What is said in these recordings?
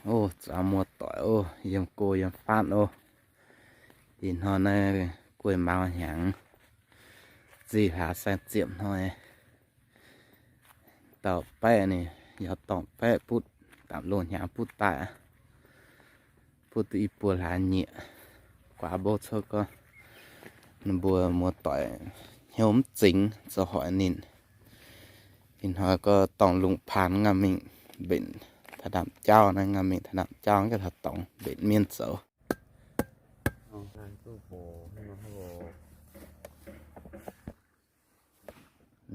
Ov, zuangx muoz-doic ov, yiem go yiem fatv ov. Ih hnoi naaiv guei maux hnyangx, zih hlaax saeng ziepc hnoi. Dauh baeqv ninh yaac dorngc baeqv butv, daaih loz-hnyangx butv daaih, butv duqv i buo hlaax nyieqc. Guaax mbouv cuotv gorngv ninh mbuo muoz-doic hnyouv mv zingx zoux hoic ninh. Ih hnoi gorngv dorngc lungh paan ngaanc mingh mbenc taux ndaamv-jauv naaiv, ngaanc mingh taux ndaamv-jauv gengh taux dorngx mbenc mienv zoux.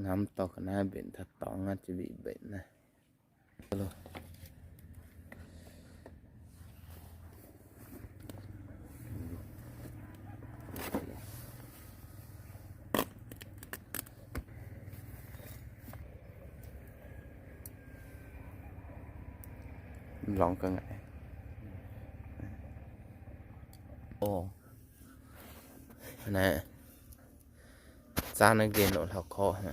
Ngam dorh ga'naaiv mbenc taux dorngx naaiv, jiex mbic mbenc naaiv. Lorngx ga'ngaaic. Ov, naaiv zaanv naaiv nqen longc hlauv-korqv.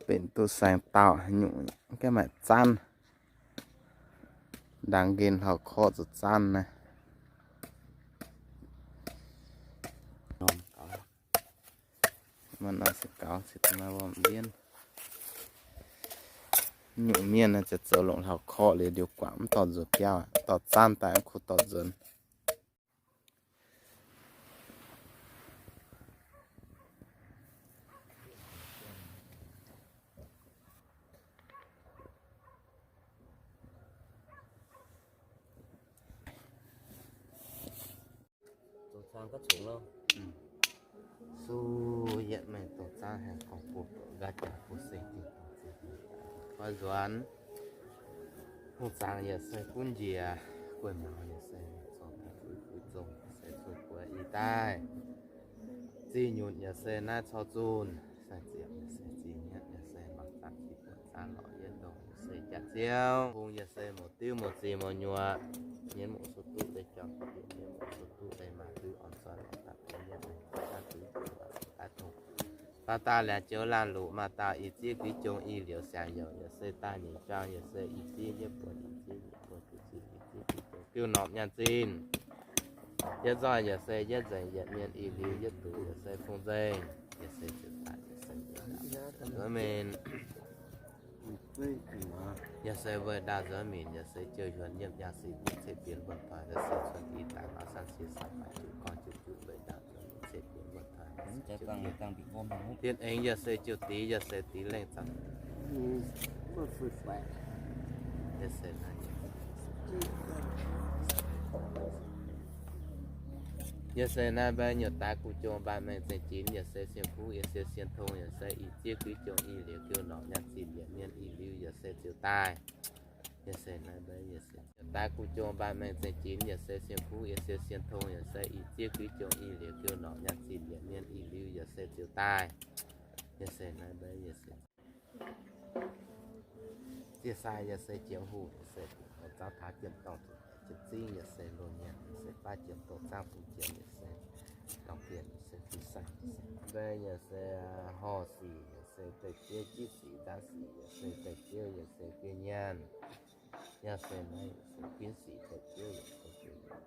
Mbenc duqv saeng-daauh haaix nyungc, gaengh maaih zaanv. Ndaangc nqen hlauv-korqv zuqc zaanv naaiv. Maaih norm se gaux, se maaih wuom-mbienv. Nyungc mienh naaiv ziouc zoux longc hlauv-korqv liuz ndiux guangc mv dorh nzuonx biauv, dorh zaanv daaih mv kuv dorh nzuonx. Suv yietv mengh dongh zaangv haengh gorngv bun nqa'jaax bun seng dingh dongh zinh daaih fai nzuonx. Hungh zaangc yaac se gunv njiec, gueiv maux yaac se zorng daaih fuix fuix zong yaac se cuotv buoz i daaih. Zinh nyunc yaac se naaiv cor zunh, sai ziepc yaac se zinh nyietv yaac se mangc zaangc qiex buonc zaanv lorz yietv ndongh yaac se jaax ziouv. Hungh yaac se mouz diuv mouz zinh mouz nyuoqc, nyienv muoz suv duqv deix jauv, nyienv muoz suv duqv deix maaz duqv orn zoih lorz daaih deix yietv daaih duqv daaih tongx. Dauh dauh liangx joux laanh luqc, maaih dauh ih zieqv kuiv jong ih liouc siangx youc, yaac se daaih nyeic juang, yaac se ih zieqv yietv buonc, ih zieqv yietc buonc, ih zieqv ih zieqv kuiv jong diuv norqc nyaanh zinh. Yietv nzoih yaac se yietv nzengc yietc mienh, ih liuz yietv duqv yaac se fungx nzengc, yaac se ziouc daaih yaac se nzuonx mingh. Yaac se weih ndaauh nzuonx mingh, yaac se jouh yuonx nyiemv yangh sic mbuo ceqv bienx mbuonx doic, yaac se cuotv dix daaih ngaux san cie san baaix juqv gorngv juqv juqv weih ndaauh nzuonx mingh ceqv bienx mbuonx doic. Dien aengx yaac se jouh dix, yaac se dix lengh zanc. Yaac se naaiv mbaeqv nyutc daaix guv jong mbaanh mengh zengc jinx, yaac se sien kuv, yaac se sien tong, yaac se ih zieqv kuiv jong ih liouc jiu norqc nyaanh zinh yietc mienh ih liuz yaac se ziouc daaih. Yaac se naaiv mbaeqv yaac se daaix guv jong mbaanh mengh zengc jinx, yaac se sien kuv, yaac se sien tong, yaac se ih zieqv kuiv jong ih liouc jiu norqc nyaanh zinh yietc mienh ih liuz yaac se ziouc daaih. Yaac se naaiv mbaeqv yaac se zieqv sai, yaac se jiex hungh, yaac se zaux taux jiem dorngh, jiem zingv, yaac se loz nyaanh, yaac se baav jiem doqc zaangv bung jiem, yaac se lorngh bienh, yaac se fih saeng, mbaeqv yaac se horh sic, yaac se deic ziouv jiv sic nzaanv sic, yaac se deic ziouv, yaac se biei nyaanh, yaac se naaiv, yaac se ginv sic deic ziouv, yaac se biei nyaanh.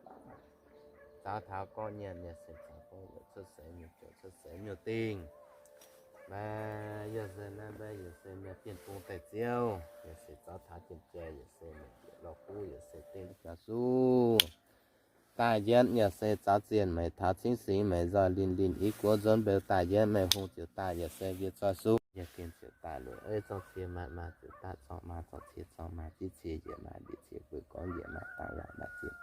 Zaux taux gorqv nyaanh, yaac se zaux gorqv youc cuotv seix nyei jouc, cuotv seix nyei dingh. Mbaeqv yaac se naaiv mbaeqv yaac se mienh bienh bung deic ziouv, yaac se zaux taux jiem jai, yaac se mienh bieqc lorh guv, yaac se dingh jaax suv. Daaih yietv yaac se zaux zienh meix taux cingv singx meix nzoih linh linh i guoqv nzuonx mbeux daaih yietv mengh hungh ziouc daaih yaac se nqien zoih suv, yaac gen ziouc daaih loz ei zorng cie maaih maa ziouc daaih zorng maa, zorng cie zorng maa, zieqv cie yietc maa, mbiec cie gueix gorngv yietc maa, dangh laangc maaih zienh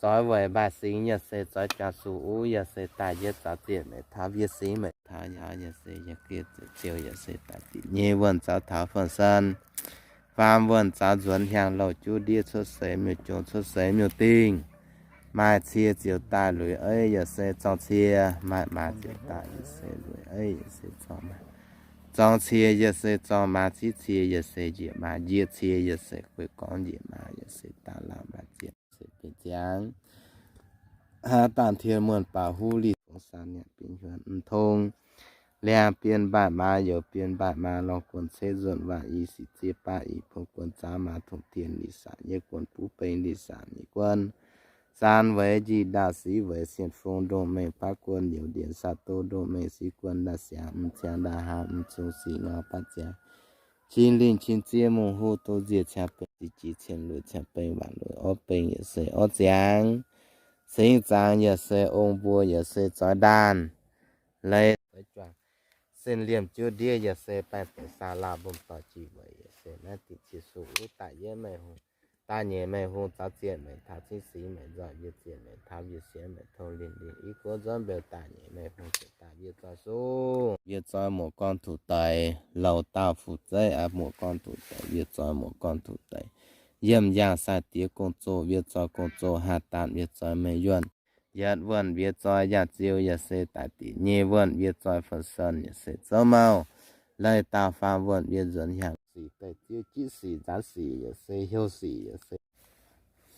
doix weic mbaih singx yaac se zoix jaax suv uv yaac se daaih yietv zaux zienc meic taux yie singx meic taux yaac se yie geh ziouc yaac se daaih diqc nyei wuonh zaux taux fun-san. Faam wuonh zaux nzuonx hiaang louh juv ndiev cuotv seix miuc-jong cuotv seix miuc-dingh. Maaih cie ziouc daaih luic eiv yaac se zorng cie, maaih maa ziouc daaih yaac se luic eiv yaac se zorng maa. Zorng cie yaac se zorng maa, civ cie yaac se njiec maa, njiec cie yaac se gueix gorngv njiec maa, yaac se daaih lauh maaih ziepc se benx ziangx. Haaix dangh tien muonh baaux huv lih fungx san nyanc benx hiuonv mv tong. Liangx bienh mbaih maa, youz bienh mbaih maa, lorngh guonh ceix nzuonx waac i sic ziev baav i bung guonh zaanv maa tongx dien lih sac nyeiv guonh buv beng lih sac nyeiv guonh. Zaan weic njiec ndaauh sic weic sienh fung ndongh mengh baav guonh youz ndienx sac do ndongh mengh sic guonh ndaauh siangx mv ciangx ndaauh haa mv zungh sic ngau baav ziangx. Cin lingh cin ziev mungh huv duqv nziex ciangx beng sic jiex cien luoqc ciangx beng waac luoqc orv beng yaac se orv ziangx. Cingx zaangc yaac se ong mbuo yaac se zoix ndaanh. Leiz zoix juangc. Sin liemh juov ndiev yaac se baengh deix saa laauh mbopv doic jiex weic yaac se naaiv diqc cie suv uv daaih yietv mengh hungh, daaih nyeic mengh hungh zaux zienc mengh taux cingv singx mengh nzoih yie zienc mengh taux yie sienx mengh tong linh linh i gox nzuonx mbeu daaih nyeic mengh hungh ziouc daaih yie zoi suv, yie zoi muoc gorn tuc deix, louc dauh fu'zeiv aqv muoc gorn tuc deix, yie zoi muoc gorn tuc deix. Yiem yangh sai diex gong-zoh, yie zoi gong-zoh haah daanh, yie zoi mengh yuonh. Yietv wuonh yie zoi yangh ziou yaac se daaih diqc, nyeic wuonh yie zoi fun-son yaac se zouv mouh. Leiz dauh faam wuonh yie nzuonx hiaangx sic deic ziev jiv sic nzaanx sic yaac se heuc sic yaac se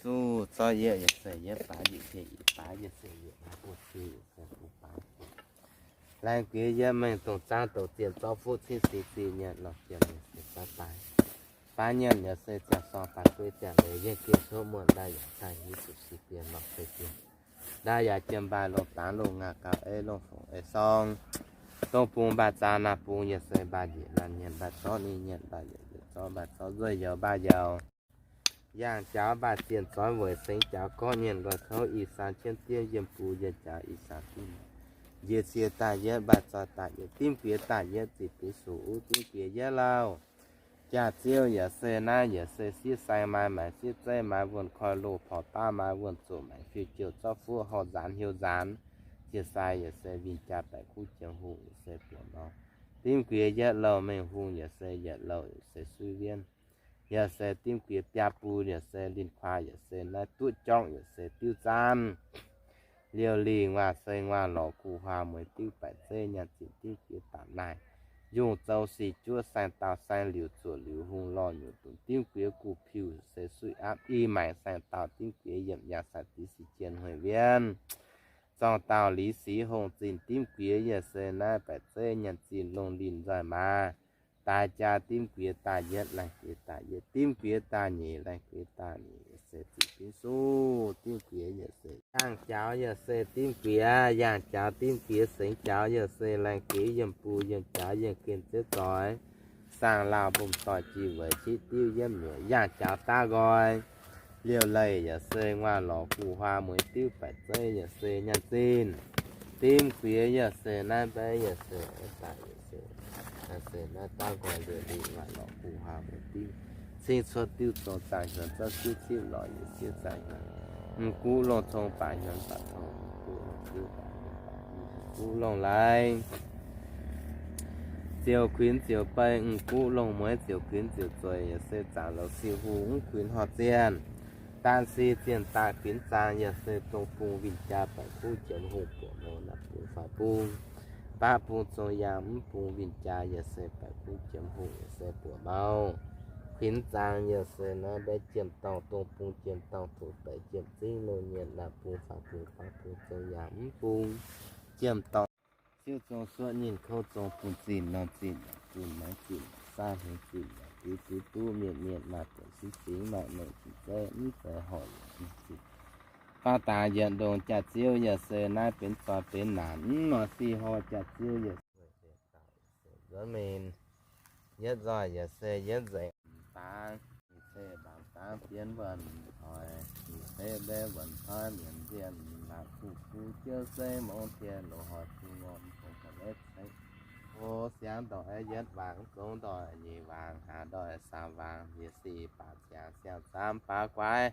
suv zoi yietv yaac se yietv baaix yietc cie yietc baaix yaac se yietc baaix buo cie yaac se buo baaix. Laengz guiex yietv mengh dongh zaangv douc zienh zorqv fuqv cingv sic zienh nyanc lorh jiem yaac se baaix baaix. Baav nyanc yaac se ziangh sorng daaih guei ziangh leiz yienh geh cuotv muonh ndaauh yaac daaih hiuv zuqc sic bienh lorh se bienh. Ndaauh yaac jiem mbaih longh dangx longh ngaah gauh ei longh fongc ei sorng. Dongh bung mbaih zaah naah bung yaac se mbaih njiec naanh nyanc mbaih zorqv ninh nyanc mbaih yaac yietc zorqv mbaih zorqv nzueic youz mbaih youz. Yangh jaux mbaih zienh zoix weic sengx jaux gorqv nyienc nqoi kouv ih saan jienv diev yiem bung yienh jaux ih saan dingv. Njiec cie daaih yietv mbaih zoi daaih yietv dimv guiex daaih yietv ziqc buix suqc uv dimv guiex yietv lauh. Jaax-ziouv yaac se naaiv yaac se siev saeng maaih maengc siev zeiv maaih wuonh koiv loz porc baav maaih wuonh zoqc maengc fiuv jouh zorqv fuqv horh nzaanx heuc nzaanx. Jiex sai yaac se winh jaa baeqc kuv jiem hungh yaac se buoqc nor. Dimv guiex yietv louh mengh hungh yaac se yietc louh yaac se suiv wienv. Yaac se dimv guiex biaa bung yaac se linh kuaah yaac se naaiv duqv jorngv yaac se diuv zaanv. Liouh lingh nguaah se nguaah lorz guh huaah mueiz diuv baeqc zeiv nyaanh zinh dimv guiex daaih naaic. Yungh zoux sic juov saeng-daauh saeng liuz zuoqc liuz hungh lorh nyungc dungc dimv guiex guh piuh se suiv apv i maengc saeng-daauh dimv guiex yiemc yaac sai dix sic jien hueic wienv. Zorng dauh liz sic hongh zinh dimv guiex yaac se naaiv baeqc zeiv nyaanh zinh longh linh nzoih maaz. Daaih jaa dimv guiex daaih yietv laengh guiex daaih yietv dimv guiex daaih nyeic laengh guiex daaih nyeic yaac se ziqc dimv suv dimv guiex yaac se yangh jaux yaac se dimv guiex yangh jaux dimv guiex sengx jaux yaac se laengh guiex yiem bung yiem jaux yiem gen ziouv zoix. Saangv lauh mbopv doic jiex weic qiex diuv yiemv nyuoqc yangh jaux daav nqoi. Liouh leih yaac se nguaah lorz guh huaah mueiz diuv baeqc zeiv yaac se nyaanh zinh. Dimv guiex yaac se naaiv mbeiv yaac se daaih yaac se, se naaiv daav nqoi liouh leih nguaah lorz guh huaah mueiz diuv. Cing cuotv diuv zong zaangh hnyuonx zorqv siuv cipv lorz yietc siev zaangh hnyuonx. M'guv longh cong baac hnyuonx baac cong, m'guv longh diuv baac hnyuonx baac m'guv longh laengz. Ziouc kuinx ziouc bei, m'guv longh mueiz ziouc kuinx ziouc zueiz, yaac se zaangc lorz siu-hungh mv kuinx horh zienh. Daan si zienh daaih kuinx zaang, yaac se dongh bung winh jaa baeqc kuv jiem hungh buoqc mouz naaiv bung faaux bung. Baav bung zong yaangh mv bung winh jaa, yaac se baeqc kuv jiem hungh yaac se buoqc mouz. Kuinx zaang yaac se naaiv mbaeqv jiem-dorngh dongh bung jiem-dorngh tuc deix jiem-zingv longh nyienh naaiv bung faaux bung baav bung zong yaangh mv bung jiem-dorngh. Siuv zong suoqv nyinh kouv zong bun zinh norm zinh yaac bun maengx zinh yaac saav hmz zinh yaac biux zuiz duqv mienh mienh maaih buonc singx singx maaih mengh zinh zeiv mv zeiz horc yaac mv zinh. Baav daax yietc ndongh jaax-ziouv yaac se naaiv benx zoih benx naanc mv nor si hor jaax-ziouv yaac se nzuonx mingh. Yietv nzoih yaac se yietv nzengc mv dangx, ih ceix mbaangx dangx bienv wuonh oix, ih ceix mbev wuonh toiv mienh nzienh, laangc kuv kuv jiouv zeiv mongh tien loz-hnoi kuv ngorc mv dongh ga'naaiv ceix. Hoz siangx ndoih yietv waangc, zong ndoih nyic waangc, haaix ndoih saam waangc, yie sic baac ziangx siang-zaamv baav guaix,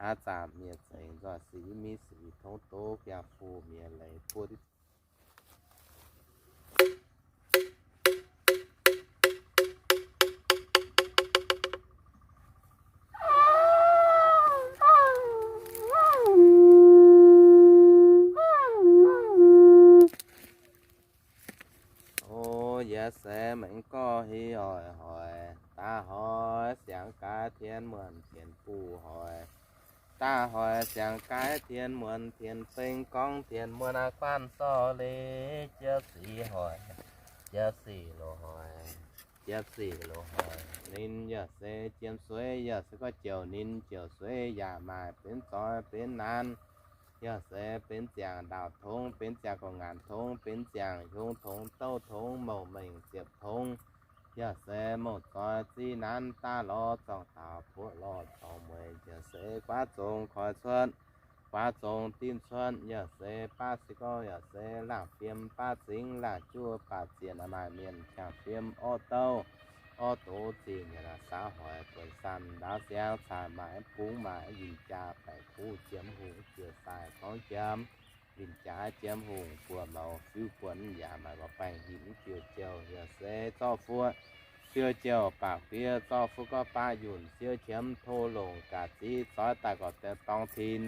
Haav zaamc mienh zengc nzoih sic, miev sic tongv doz, yangh fuqv mienh leiz buo div. O, yaac se mengh gorx hih hoic hoic, daaih hoic siangx gaaix tien muonh tien buv hoic, daaih hoic siangx gaaix tien muonh tien beng gorngv tien muonh aqv guanh sorc leiz jiepv sic hoic, jiepv sic loz hoic, jiepv sic loz hoic. Ninh yaac se jiem sueiv, yaac se gorngv jouc ninh jouc sueiv yaac maaih benx zoih benx naanc. Yaac se benx ziangh ndaauh tongv, benx ziangh gong ngaanc tongv, benx ziangh hiuv tongv, douv tongv, mouc mengh ziepc tongv. Yaac se mouc zoih ziv naanc daaih lorz zorngh daaux buoqv lorz zorngh mueiz, yaac se guaav zong koiv cuotv, guaav zong dimv cuotv. Yaac se baav se gorngv yaac se laangh fiem baav zingx, laangh juov baac zienc, maaih mienh jangx fiem orv douv, orv doz zingh, yaac saax hoic buonc sanh ndaauv siangx caaix maaih bungx maaih yinh jaa baeqc kuv ziemx hungh jiez sai gorngv jiem, yinh jaa ziemx hungh buoz mouz fiuv buonc yaac maaih gorqv baengh hinc fiuv jouh, yaac se zorqv fuoqv fiuv jouh baac fiev zorqv fuoqv gorqv baav yunh siouv qiemx to longc ga'ziv zoix daaih gorqv deix dorngx tin,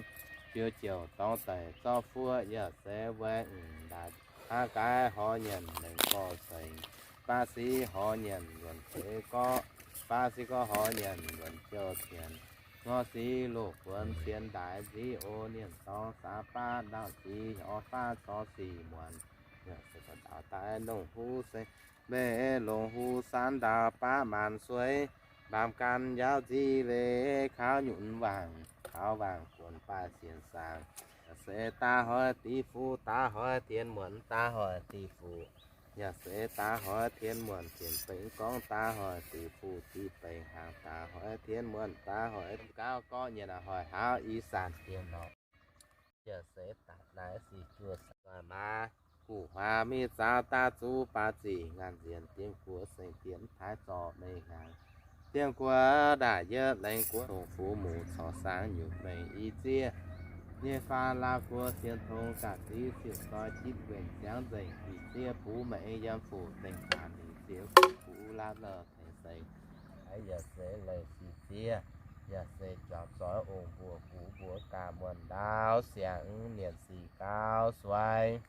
fiuv jouh dorngx deix zorqv fuoqv yaac se waengc ndaaic hnangv gaaix horc nyanc lengc gorx sengx, baav sic horc nyanc luonc zeix gorqv, baav sic gorqv horc nyanc luonc jouh tienx, ngorc sic loz buonc cien ndaix nziv o, nienh dorngx saax baav ndauh sic orv faav corc sic muonc, yaac se gorqv ndaauv daaih longc huv se mbeih longc huv saanv ndaauv baav maanc sueiv, mbaamz gan yaauv nziv leiz kaux nyunc wangc, kaux wangc buonc baaih sienx saangx. Yaac se daaih hoic div fuqv, daaih hoic tien muonc, daaih hoic div fuqv. Yaac se daaih hoic tien muonc tien bengx gorngv daaih hoic div fuqv div bengx hnaangx, daaih hoic tien muonc, daaih hoic gauv gorqv nyienx hoic hlauv i zanc dien nor. Yaac se daaih naaiv sic juov maaz, guv huaax mingh zaaux daaih zuqc baav ziqc ngaanc nzienx diemv guoqv seng diemv taaix zorqv mengh hnyangx. Diemv guoqv ndaaih yietv lengh guoqv dongh fuqv muc corc saangv nyutc mengh i zieqv. Nyei faam laauv guoqv sienx tong ga'ziv siouc zoi jipv nquenc ziangv nzengc i zieqv buv mengh yiem fuqv dengh faanx i zieqv fuqv laauv lorh tengx sengx. Yaac se leih sic zieqv, yaac se juangc zoix ong mbuo gux mbuo gaax muonh ndaauv siangx mienh sic gauh suaix.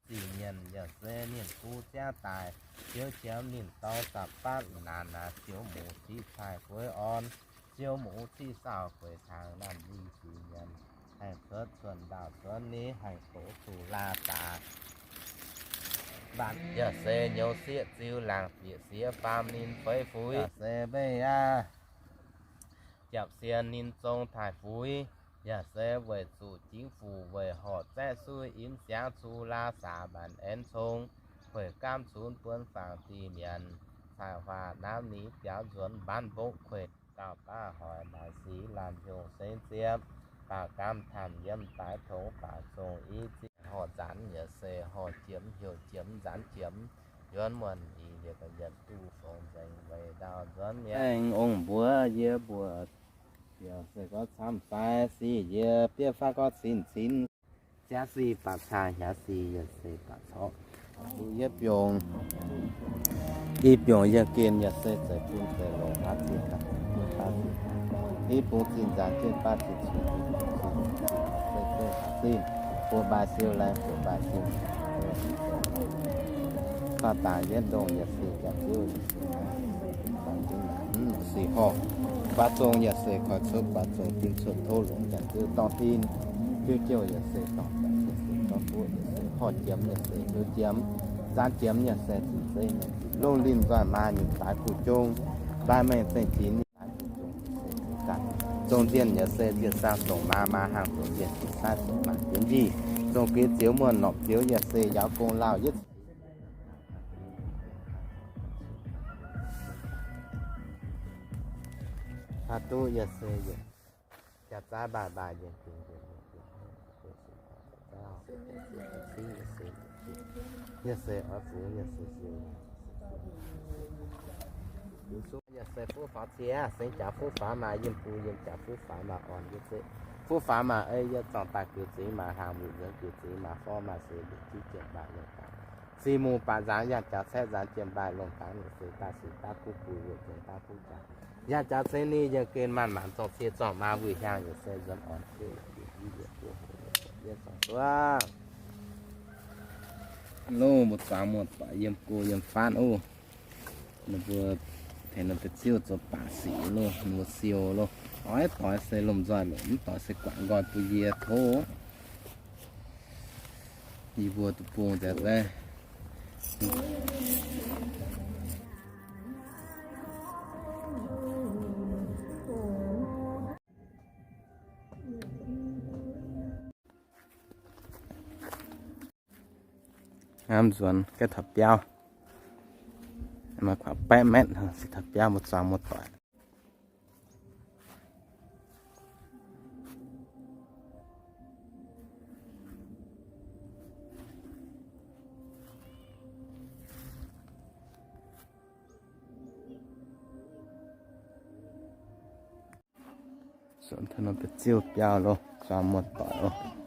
Sic mienh yaac se ninh gu ziangv daaih, ziouv qiemx ninh dorng zaqc batv naanc naaic, ziouv muc ciqv cai gueix orn, ziouv muc ciqv saauh gueix tangx naamh nyic sic mienh, haengh cuotv cuotv ndaauh cuotv ni, haengh doqc zuqc laa daax. Mbatc yaac se nyouz sieqv ziux laangz bieqc sieqv faam ninh feix fuix, yaac se mbeih aqv. Japc sien ninh zong taaih fuix, yaac se weic zuqc jingv fuqv weic horc zaeqv suiv imv siangx zuqc laa saax maanc aengx cong, kueic gaamv cunx buonv fangx diqc mienh, cai huaax naamv ni biaux nzuonx mbaanv mbopv kueic gauh baav hoic naaic sic laanh hiuv seng ziepv, baac gaamv tanh yiem daaix tongx baac zong i zieqv horc nzaanx yaac se horc jiemx heuc jiemx nzaanx jiemx, yuonx muonh i liepc yietc duqv fongc nzengc weic ndau nzuonx mi'aqv. Aengx ong mbuox yie mbuo, yaac se gorngv camv fai sic yie bieqc fai gorngv cin cin. Ziangv sic baac cai hnyangx sic yaac se baac corc. Yietv biongc, i biongc yienh gen yaac se zeiz bun zeiz longc baav zinh, baav zinh. I bungx zinh nzaanx jienv baav zinh cun, se zeiz baac zinh, buoz baaih siou laengz buoz baaih siou. Faah dangx yietv ndongh yaac se jaax ziouv, sic horc, guaav zong yaac se koiv cuotv, guaav zong dimv cuotv tov longc jaax ziouv dorngh tin, fiuv jouh yaac se dorngh jaax ziouv se zorqv buoqv yaac se horc jiemx yaac se hiuv jiemx, nzaanx jiemx yaac se zinh zeiv nyei longh linh nzoih maa nyutc daaix kuh jong, mbaih mengh zengc jiex ninh daaix kuh jong se zinh ganh. Zong nzienh yaac se nzienh saang dongh maa, maa haang dongh nzienh, dongh saaiv dongh maa jienv njic. Zong gux zioux muonh norqc zioux yaac se yaauv gong lauh yietv Haaix duqv yaac se yaac jaax zaaiv mbaaih mbaaih yienh gengh, yaac se oix fungx yaac se siou, Se fuqv faaux ciev, sengx jaax fuqv faaux maaih yiem bung, yiem jaax fuqv faaux maaih orn yie zeiv. Fuqv faaux maaih ei yie zorngh daaih guix zingx maaih hlang, mbu'ziex guix zingx maaih forv, maaih seix mbu'ziex jiem mbaih longc dangx. Six mungz baac nzangx yangh jaax caeqv nzangx jiem mbaih longc dangx, ninh seix daaih seix daav kuv bui, wuov zengx daav kuv jaax. Yangh jaax zengx ninh yiem gen maanc maanc zorngh cie zorngh maa wuic hiaang, yiem se nzuonx orn kuv yiem bung, yiem bung, yiem zorngh duqv. Loh, mbuo zuangx muoz-doic yiem go yiem faanv oc. Ninh mbuo tengx ninh mbuo ziouv zoux baac sic loh, ninh mbuo siou loh. Doix doix se lomh nzoih longc, mv doix se guangc nqoi bun yie tov. Yie mbuo duqv bung nzengc. Hnamv nzuonx gaav taux biauv, maaih kuangx baeqv metv, se taux biauv mbuo zuangx muoz-doic. Zuonx taux norm deix ziouv biauv loh, zuangx muoz-doic oc.